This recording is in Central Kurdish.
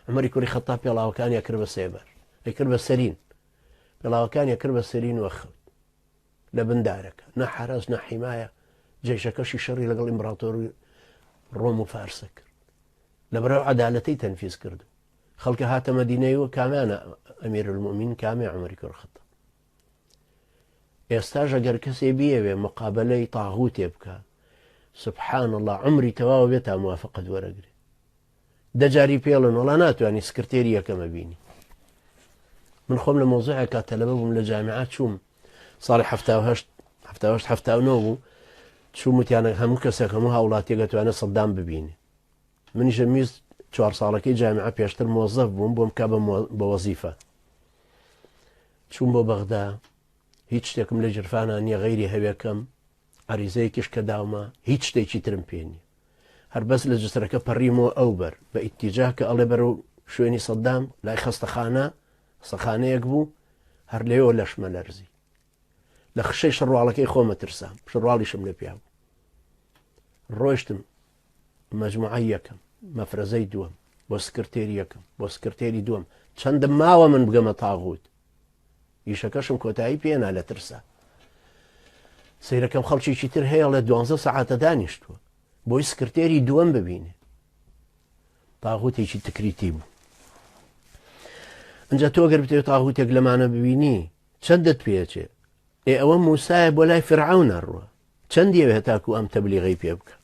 عومەری کوڕی خەتاب پێڵاوەکانی ئەکرد بە سێبەر، ئەیکرد بە سەرین، پێڵاوەکانی ئەکرد بە سەرین و ئەخەوت لە بن دارەکە، نە حەرەس نە حیمایە، جەیشەکەشی شەڕی لەگەڵ ئیمبراتۆری ڕۆم و فارسە کرد. لەبەرئەو عەدالەتەی تەنفیز کرد. خەڵکە هاتە مەدینەی و کامیانە ئەمیر المؤمنین کامێ عومەری کوڕی خەتاب. ئێستاش ئەگەر کەسێ بیەوێ مقابەلەی تاغوتێ بکا سبحان اللە عومری تەواو بێت تا موافقەت وەرەگرێ دە جاری پێڵن وەڵا ناتوانانی سکرتێری یەکەمە بینی من خۆم لە مۆزعێکا تەلەبە بووم لە جامیعە چووم ساڵی 1970 79 بوو چووم وتیانە هەموو کەسێک هەموو هاوڵاتیەک دەتوانێت سەدام ببینێ منیش میز چوار ساڵەکەی جامیعە پێشتر مۆزەف بووم بۆم کا بە وەزیفە چووم بۆ بەغدا هیچ شتێکم لە جرفانە نییە غەیری هەوێکەم عریزەیەکیش کە داومە هیچ شتێکی ترم پێ نییە هەر بەس لە جسرەکە پەڕیمەوە ئەو بەر بە ئیتیجاه کە ئەڵێ بەرەو شوێنی سەدام لای خەستەخانە خەستەخانەیەک بوو هەر لێەوە لەشمە لەرزی لە خشەی شەڕواڵەکەی خۆمە ترسام شەڕواڵیشم لە پیا بوو ڕۆشتم مەجموعەی یەکەم مەفرەزەی دووەم بۆ سکرتێری یەکەم بۆ سکرتێری دووەم چەندم ماوە من بگەمە تاغوت ئیشەکەشم کۆتایی پێنا لە ترسا سەیرەکەم خەڵکێکی تر هەیە لە دوانزە سەعاتە دانیشتووە بۆی سکرتێری دووەم ببینێ تاغوتێکی تکریتی بوو ئەجا تۆ گەر بتەوێت تاغوتێک لەمانە ببینی چەندت پێچێ ئێ ئەوە موسایە بۆ لای فرعونە ڕوە چەندیەوێ هەتاکو ئەم تەبلیغەی پێ بکە.